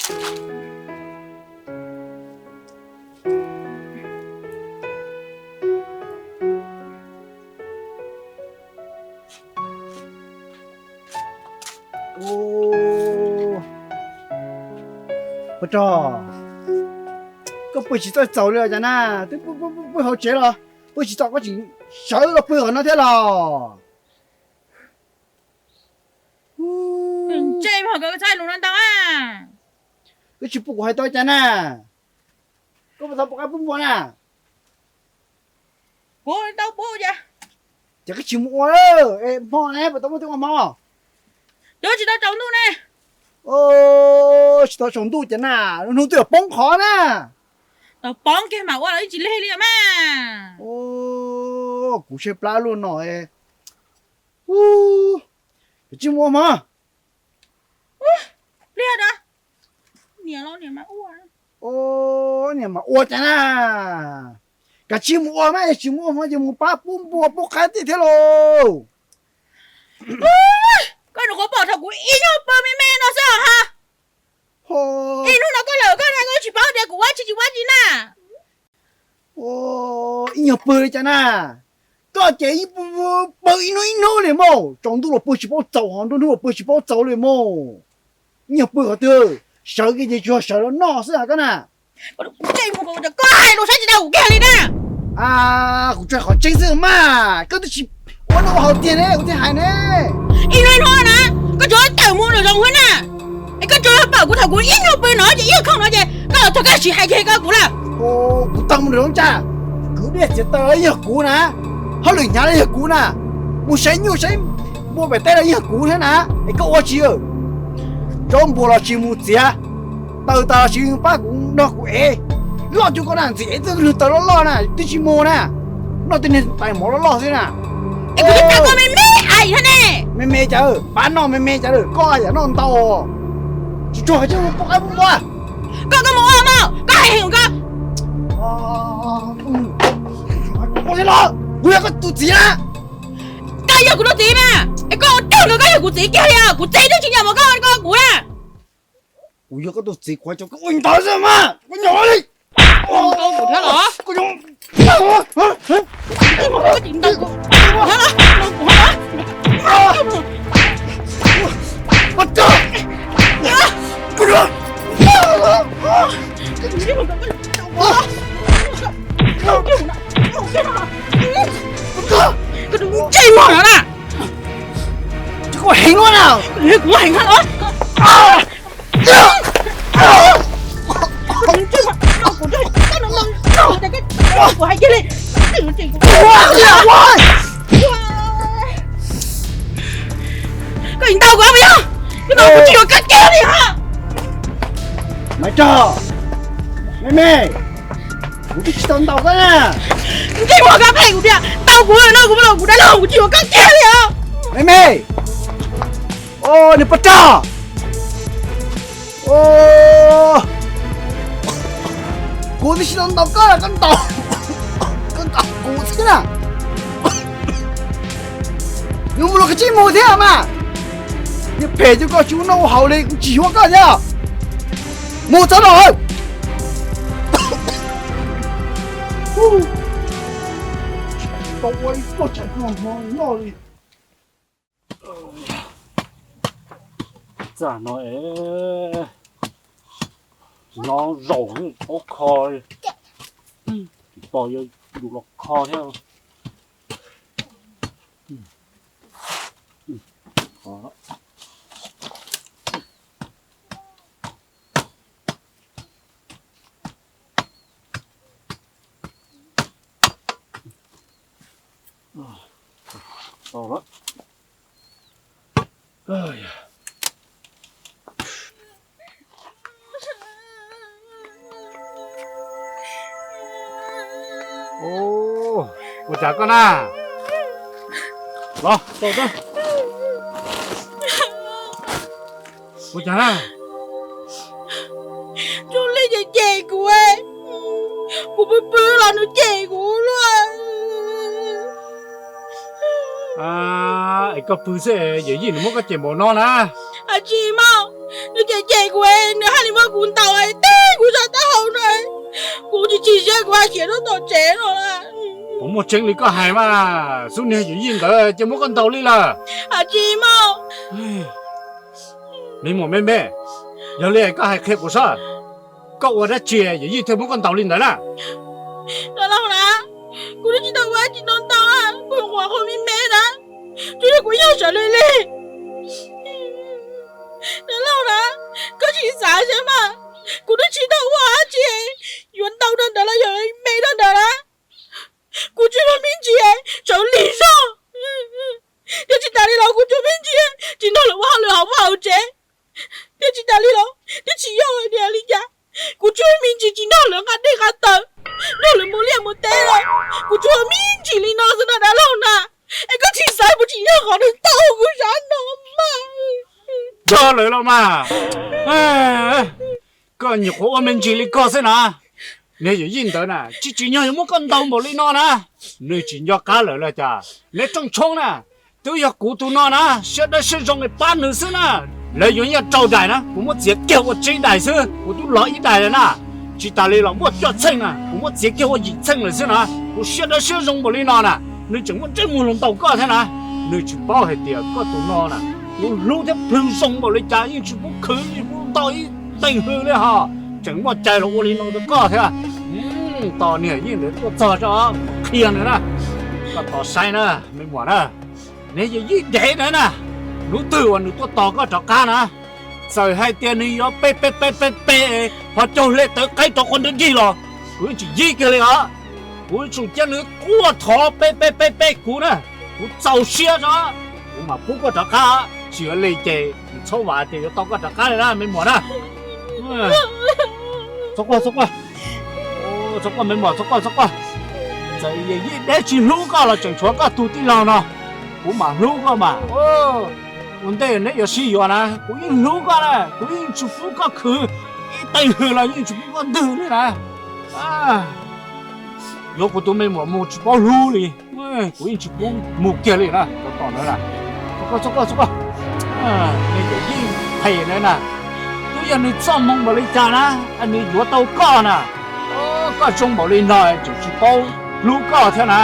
Pov rog, koj pw tsis txawj txaus li cas na, twb pw hauv tsev los pw tsis txaus, koj tseem sawv los pw qhov no thiab los? Ntsej muag, koj txhob lus no ntau a. Koj tsis pub kuv hais tau cas na? Koj puas tau pub qaib pub npua na? Kuv tau pub cas. Ces koj tsis mus ua, es hmo ne, puas tau muaj twb ua hmo? Cov tsis tau tsaus ntuj ne. Tsis tau tsaus ntuj ces na, hnub twb yuav poob qhov na. Tau poob kiag mam ua los yeej tsis lig li mas. Kuv tshaib plab luaj no. Kav tsij mus ua hmo. Pliag da. Niam los niam mas ua. Niam mas ua cas na. Kav tsij mus ua mas, tsis mus ua hmo ces mus pab pub npua pub qaib tiag thiab lauj. Koj nyuam qhuav pom thaum kuv ib nyuag pw me me no xwb ha. Ib hnub no koj lawm koj na, koj tsis paub tias kuv ua tsis tsis ua tsis na. Ib nyuag pw li cas na. Koj ces pw ib hnub ib hnub li mog, tsaus ntuj los pw tsis paub txaus, nruab hnub los pw tsis paub txaus li mog. Ib nyuag pw qhov twg, sawv kiag ces tsuas sawv los noj xwb koj na. Koj hais lus saib tsis tau kuv kiag li na. Kuv tso qhov tseeb xwb mas, koj twb tsis ua noj ua haus tiag ne, kuv thiaj hais ne. Ib hnub ib hnub na, koj tsuas tawm mus nram zoov xwb na. Es koj tsuas pom kuv thaum kuv ib nyuag pw no ces ib nyuag khoom no ces koj los txog koj tsis hais kiag koj kuv lawm. Kuv tawm mus nram zoov cas, kwv dej txiav taws los yog kuv na, hauj lwm hnyav los yog kuv na, mus saib nyuj saib npua pem teb los yog kuv thiab na. Es koj ua tsis, zaub npua los tsis mus txiav, taws tas los tsis pab kuv nrog kuv ev, loj cuag koj na, ntxim ev txoj lwg taws loj loj na twb tsis mus na, noj tej niag tais mov loj loj xwb na. Es kuv twb tau koj me me ais thiab ne. Me me cas, pab noj me me cas, koj yam noj ntau. Tsis tsuag koj mus pub qaib pub npua. Koj, koj mus ua mog, koj hais heev koj. Kuv yog koj tus txiv na. Koj yog kuv tus txiv mas, es koj ua twg nkaus koj yog kuv txiv kiag li os, kuv txiv twb tsis nyiam mas koj, koj kuv na. Kuv yog koj tus txiv, kuv hais tias koj ua ntawd xwb mas koj nyob li. Koj ua kuv thiab los? Koj nyob. Koj tsis ntaus kuv thiab los? Koj tus ntsej muag no na. Koj heev luaj na. Kuv heev los? Koj ntaus kuv puas yog? Koj ntaus kuv tsis yuav koj kiag li os. Maiv Rog, me me, kuv twb tsis tau ntaus koj na. Ntsej muag, koj qhia kuv tias ntaus kuv no, kuv los kuv dab laug, kuv tsis yuav koj kiag li os. Me me, niag poj rog. Kuv twb tsis tau ntaus koj, koj ntaus, koj ntaus kuv thiab na. Yuav mus los koj tsis mus thiab mas. Niag phem cuag koj tsis ua noj ua haus li, kuv tsis yuav koj thiab. Mus txog no. Tau ua ib pluag tshais pluag hmo noj li. Txaj no es no zaum ib kho li, tos yus los kho thiab. Ua cas koj na? Los, ua cas na? Txuj Li cem cem kuv, kuv pw pw los nws cem kuv luaj. Es koj pw xwb, yawm yij nws muab koj cem npaum no na. Tsis mas, nws cem cem Kuv, nws haj li muab kuv ntaus teg kuv sab taub hau no, kuv tsis tsim siab kuv haj khiav rau tom tsev no lawm. Puas muaj tseeb li koj hais mas, xub niag yawm yij ntawd cia muab koj ntaus li lawm? Hais tsis mas. Me muam me me, yog li koj hais qhia kuv saib, koj ua dab tsi yawm yij thiaj muab koj ntaus li ntawd na? Dab laug na, kuv twb tsis tau ua dab tsi no ntau, kuv nyuam qhuav me me na, tsuas yog kuv yog sawv li li. Dab laug na, koj sim xav saib mas, kuv twb tsis tau ua dab tsi, yuav ntau rau ntawd los yog me rau ntawd na, kuv tsuas yog me ntsis sawv lig zog, thiab tsis tas li los kuv tsuas me ntsis tsis nrog lawv ua hauj lwm hauv vaj hauv tsev, thiab tsis tas li los twb tsis yog hais tias li cas, kuv tsuas me ntsis tsis nrog lawv nqa dej nqa taws, nrog lawv mus liaj mus teb los, kuv tsuas me ntsis li no xwb no dab laug na. Es koj tsis xav puas tsis yog qhov nws tau kuv sab no mas? Yog lawm los mas, koj nyuam qhuav ua me ntsis li koj xwb na. Niag yawm yij ntawd na tsis tsim nyog yuav muab koj ntaus npaum li no na. Nws tsis nco qab lawm los cas, neb rooj tshoob na, twb yog kuv tus no na siab dawb siab zoo es pab nws xwb na. Lawv yuav nyiaj rau daim na, kuv muab txiav kiag ua tsib daim xwb, kuv twb lov ib daim lawm na. Tsis tas li los muaj cuaj txheej na, kuv muab txiav kiag ua yim txheej lawm xwb na. Kuv siab dawb siab zoo npaum li no na, nws tseem muaj ntsej muag los ntaus koj thiab na. Nws tsis paub hais tias koj tus no na, kuv hlub thiab plhws zoo npaum li cas yeej tsis pub khwv, yeej tsis pub ntaus ib teeg hws li ho, tseem muaj cai los ua li no rau koj thiab. Tos niag yij ntawd tuaj txog tso qhia nws na. Koj tos saib na, me muam na, niag yawm yij dev ntawd na, hnub twg uas nws tuaj tos koj rov qab na, txawm hais tias nws yuav pe pe pe pe pe, ho caug hle tawv qaib rov qhov nrov nrig los, kuv yeej tsis yib kiag li os. Kuv yuav tsum cia nws quaj thov pe pe pe pe kuv na, kuv txaus siab tso, kuv mam pub koj rov qab. Tsis ua li ces nws txhob vam tias yuav tau koj rov qab li na me muam na. Txhob quaj, txhob quaj, txhob quaj me muam, txhob quaj, txhob quaj. Txawm yawm yij dev tsis hlub koj los tseem tshuav koj tus tij laug no, kuv mam hlub koj mas. Ua ntej neb yuav sib yuav na, kuv yeej hlub koj na, kuv yeej tsis pub koj khwv, ib teeg hws los yeej tsis pub koj ntwg li na. Yuav kuv tus me muam mus tsis paub hlub li, kuv yeej tsis pub mus kiag li na. Txhob quaj, txhob quaj, txhob quaj. Niag yawm yij phem ntawd na, twb yog nws txoj hmoo npaum li cas na, nws yuav tau koj na. Koj zoo npaum li no tseem tsis paub hlub koj thiab na,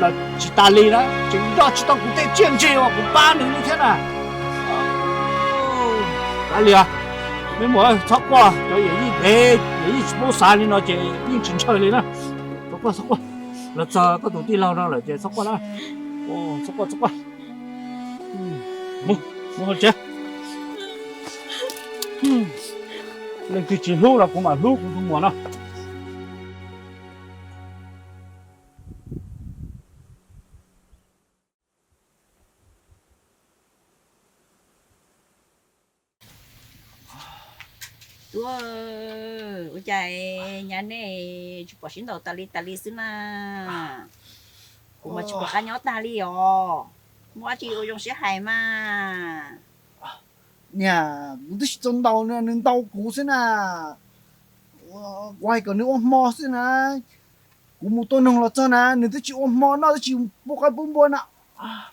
los tsis tas li na, tseem nco tsis tau kuv tej tsiaj ntsig uas kuv pab nws li thiab na. Kav liam, me muam txhob quaj, cov yawm yij dev, yawm yij tsis paub xav li no ces yeej tsis ntshaw li na. Txhob quaj, txhob quaj, los txog koj tus tij laug no lawm ces txhob quaj na. Txhob quaj, txhob quaj. Mus, mus hauv tsev. Leej twg tsis hlub los kuv mam hlub kuv tus muam no. Tub, ua cas nyab nej tsis pom sib ntaus tas li tas li xwb na? Kuv mas tsis pom qab nyob tag li os. Muaj dab tsi ua zoo siab hais mas. Niam, kuv twb tsis tau ntaus nws, nws ntaus kuv xwb na. Kuv hais kom nws ua hmo xwb na. Kuv mus tua noog los txog na, nws twb tsis ua hmo noj, twb tsis pub qaib pub npua na.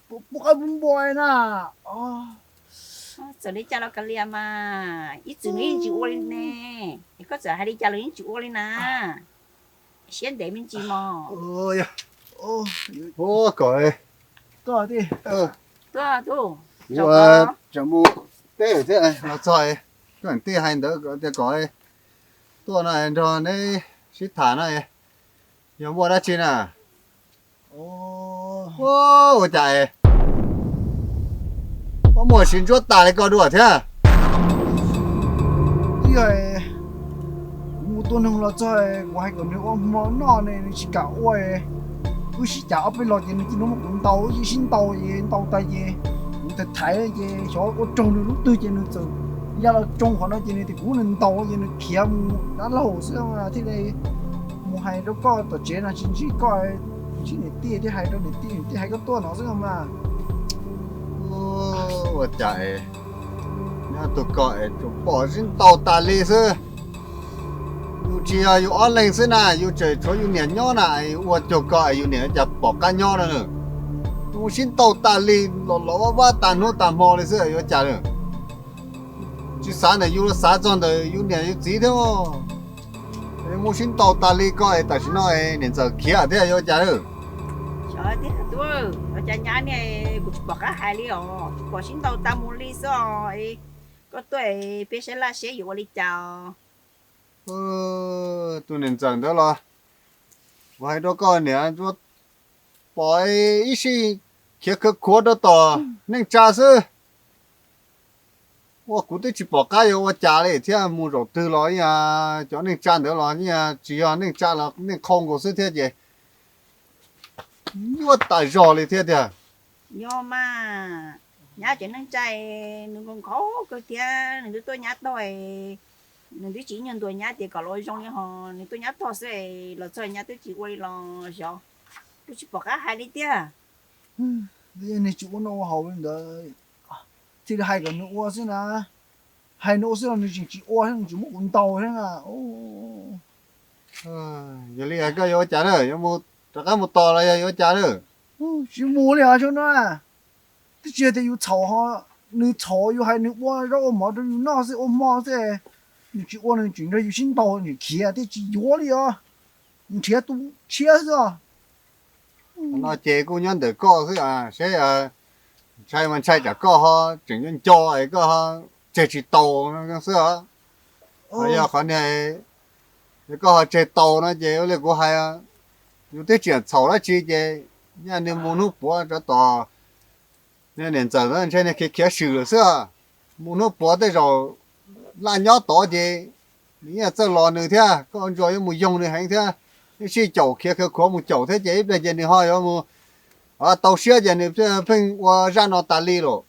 Pub qaib pub npua na. Txawm li cas los kav liam mas, ib txwm nws yeej tsis ua li ne, es koj txawm hais li cas los yeej tsis ua li na. Siab ntev me ntsis mog. Kom, koj tij, tub, tseem mus teb thiab los txog, koj tij hais ntawd tias kom tuaj no nrog neb sib tham no, yog muaj dab tsi na? Ua cas muaj sis ntsuab tas li koj dua thiab? Twb yog kuv mus tua noog los txog, kuv hais kom nws ua hmo noj ne nws tsis kam ua. Wb sib cav ob peb los ces nws cia li muab kuv ntaus, wb sib ntaus ces ntaus tas ces kuv thaiv thaiv ces xyov ua raug nws lub twg ces nws txawm ya los tsoo qhov no ces nws tias kuv nws ntaus ces nws khiav mus dab laug xwb thiaj li mus hais rau koj tom tsev no tsis ntsib koj, ntsib niam tij thiaj hais rau niam tij, niam tij hais koj tuaj no xwb mas. Ua cas nyob tus ko es tsuas pom sib ntaus tas li xwb. Yus tsis yog yus ob leeg xwb na, yus tseem tshuav yus niam nyob na, ua cuag ko es yus niam cas pom qab nyob no. Yus sib ntaus tas li los los vab vab tas hnub tas hmo li xwb yuav cas lawm. Tsis xav ntawm yus los xav txog ntawm yus niam yus txiv thiab. Mus sib ntaus tas li ko es tam sim no niam ntxawm khiav thiab yuav ua cas lawm? Xyov tiag tub, ua cas nyab niag kuv tsis pom qab hais li os, tsis pom sib ntaus tas mus li xwb os. Koj tuaj peb saib laj seb yuav ua li cas os. Tus niam ntxawm ntawd los, kuv hais rau koj niam, pom ib sij khiav khawv khuav rau tom neej tsa xwb. Ua kuv twb tsis pom qab yuav ua cas li thiab, mus zaum twg los cov neej tsa ntawd los tsis yog neej tsa los neej qhau nkaus xwb thiab ces nyuaj tas zog li thiab tiag. Yog mas, nyab cov neej tsa nws nkhaus nkhaus kawg thiab, nws twb tuaj nyab tog, nws twb tsis nyuag ntuas nyab tias kom los zoo li ho, nws tuaj nyab tog xwb, los txog nyab twb tsis ua li los xyov, twb tsis pom qab hais li tiag. Nws tsis ua noj ua haus li ntawd, thiaj li hais kom nws ua xwb na. Hais nws ua xwb los nws tseem tsis ua thiab, nws tseem muab kuv ntaus thiab na. Yog li koj yuav ua cas na, yuav mus rov qab mus tos los yog yuav ua cas na? Tsis mus li os, zoo no. Twb tsis yog tias yus txhaum ho, nws txhaum yus hais nws ua zaub ua mov rau yus noj xwb, ua hmo xwb, nws tsis ua, nws tseem nrog yus sib ntaus, nws khiav thiab, tsis yuav li os. Nrhiav tus tshiab xwb os. No ces kuj nyob ntawm koj xwb, seb ntshai mas ntshai tsam koj ho tseem nco nco es koj ho tseg tsis tau xwb os. Yog qhov niag, yog koj ho tseg tau no ces ua li kuv hais, yus twb tsis txhaum dab tsi ces nyaj nws mus hnub puav rau tom niam ntxawm ntawd, ntshe niag khiav khiav swm lawm xwb. Mus hnub puav tej zaum laj nyob tod ces nws yeej txawj los nws thiab, koj ntsuas yuav mus yoog nws heev thiab. Ib sij caum khiav khawv khuav mus caum thiab ces ib pliag ces nws ho yuav mus tau siab ces nws pheej ua zaj no tas li lawm.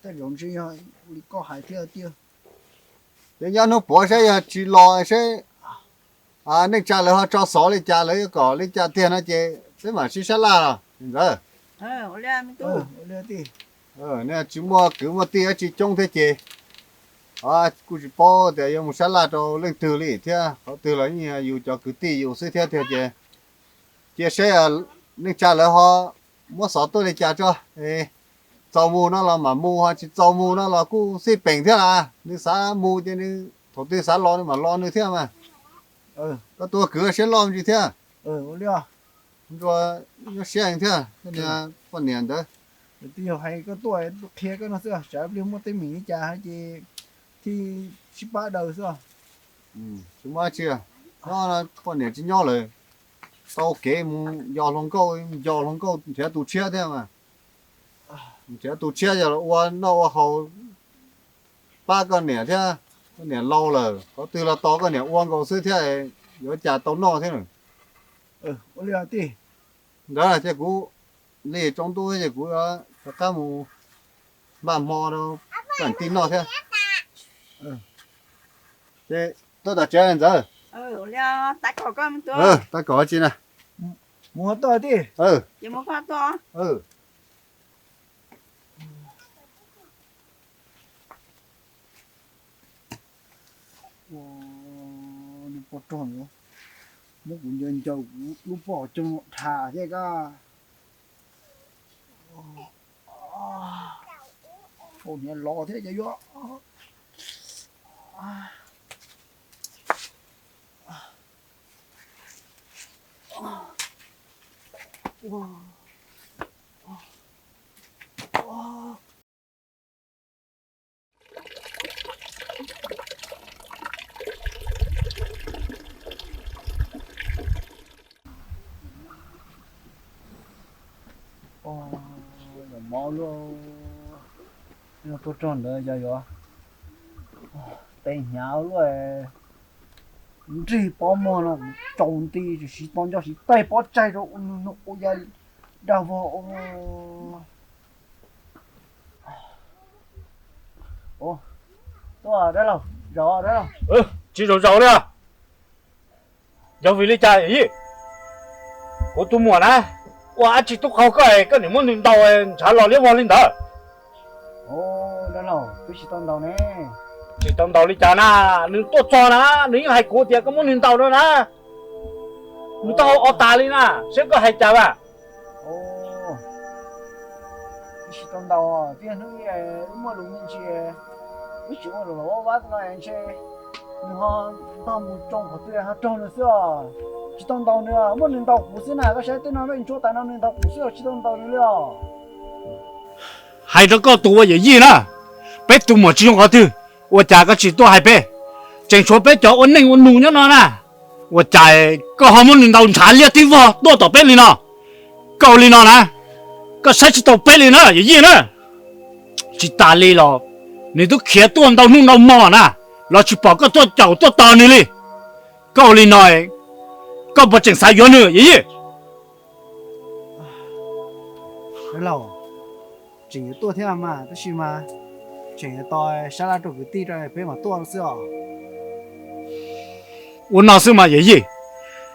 Tej zaum ntshe yog li koj hais thiab tiag. Ces nyob hnub puav saib yog tsis los seb neej tsa lawv ho tso xov li cas, lawv yuav kom li cas tiag no ces peb mam sib sab laj los ntxawm. Tsis muaj kwv muaj tij dab tsi coob thiab ces kuj tsis paub tias yuav mus sab laj rau leej twg li thiab, qhov twg los yeej yog yus cov kwv tij yus xwb thiab tiag ces cia seb neej tsa lawv ho muab xov tuaj li cas tso. Txaus mus no los mam mus, ho tsis txaus mus no los kuj xij peem thiab las. Nws xav mus ces nws thaum twg xav los nws mam los nws thiab mas. Koj tua kwv siab loj me ntsis thiab. Ua li, nyob siab thiab, poj niam ntawd. Twb yog hais koj tuaj qhia koj no xwb, tsam pliag muaj teeb meem li cas ces thiaj sib pab daws xwb. Tsis muaj dab tsi, no poj niam tsis nyob lawm, tau kev mus yos hluas nkauj, yos hluas nkauj nrhiav tus tshiab thiab mas. Nrhiav tus tshiab yog los ua noj ua haus pab koj niam thiab, koj niam laus lawm, qhov twg los tos koj niam ua nkaus xwb thiab, yuav cas tau noj thiab. Ua li tij. Ntawd ces kuv li tsaus ntuj ces kuv rov qab mus npaj hmo rau koj tij noj thiab. Ces tuaj tom tsev ntxawd. Tab kom tsi na. Mus tij. Ua, nws poj rog no muab kuv ncaws ncaws kuv lub pob coo no dhas thiab kab. Faus hniav los thiab cov yuav. Yog mov luaj, tuaj rog ntawd yog yuav teb hnyav luaj, nrig pob muag no tsaus nti, siv tau nco siv taig pob tsaig rau ua ya dag vog. Tuaj dab laug, zaum dab laug. Tsis zaum zaum li. Yog vim li cas yij? Kuv tus muam na, ua dab tsi tub qaug koj, koj niam muab nws ntaus ntshav los liab vog li ntawd. Dab laug, twb tsis tau ntaus ne. Tsis tau ntaus li cas na, nws tuaj txog na, nws yeej hais kuv tias koj muab nws ntaus no na. Nws taub hau o tas li na, seb koj hais cas vas. Twb tsis tau ntaus, twb yog hnub ib muaj lus me ntsis. Wb tsis ua lawm los ua vab no ntshe nws ho ntog mus tsoo qhov twg ho raug nws xwb os. Tsis tau ntaus nws, muab nws ntaus kuv xwb na. Koj saib tej no ntsuab tas no nws ntaus kuv xwb os, tsis tau ntaus nws li os. Hais rau koj tus ua yawm yij na, peb tus muam tsis zoo qhov twg, ua cas koj tsis tuaj hais peb? Tseem tshuav peb cov ua neej ua nus nyob no na, ua cas koj ho muab nws ntaus ntshav liab tib vog tuaj tom peb li no? Koj ua li no na, koj saib tsis taus peb li na yawm yij na. Tsis tas li los nws twb khiav tuaj ntau hnub ntau hmo na, los tsis pom koj tuaj caum tuaj tos nws li. Koj ua li no, koj puas tseem xav yuav nws yawm yij? Dab laug, tseem yuav tuaj thiab mas, tab sis mas tseem yuav tos sab laj rau kwv tij rau peb mam tuaj xwb os. Ua no xwb mas yawm yij,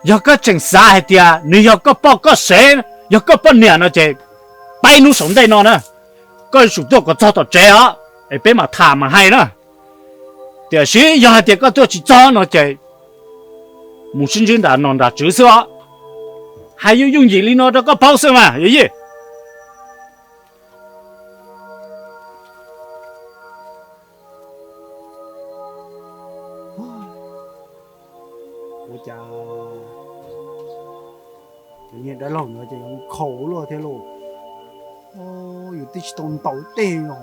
yog koj tseem xav hais tias nws yog koj poj koj sev, yog koj poj niam no ces peb hnub saum ntej no na, koj yuav tsum tuaj kom txog tom tsev os, es peb mam tham mam hais na. Tiam sis yog hais tias koj tuaj tsis txog no ces mus sib ntsib nram nom nram tswv xwb os. Hais yooj yooj yim li no rau koj paub xwb mas yawm yij. Ua cas tus niag dab laug no ces khaus luaj thiab lauj. Yus twb tsis tau ntaus tej no,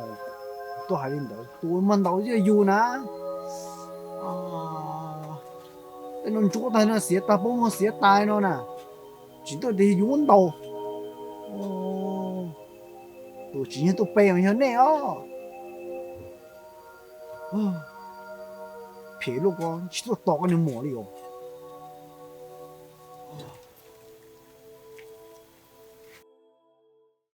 tuaj hais li ntawd, tus uas muab ntaus yog yus na. Tej no ntsuab tag no, xiav tag, pob muag xiav tas no na, tsis tuaj tias yus muab ntaus. Tus tsis yog tuaj pe mas yog nej os. Phem luaj ko tsis tuaj tos koj niag muam li os.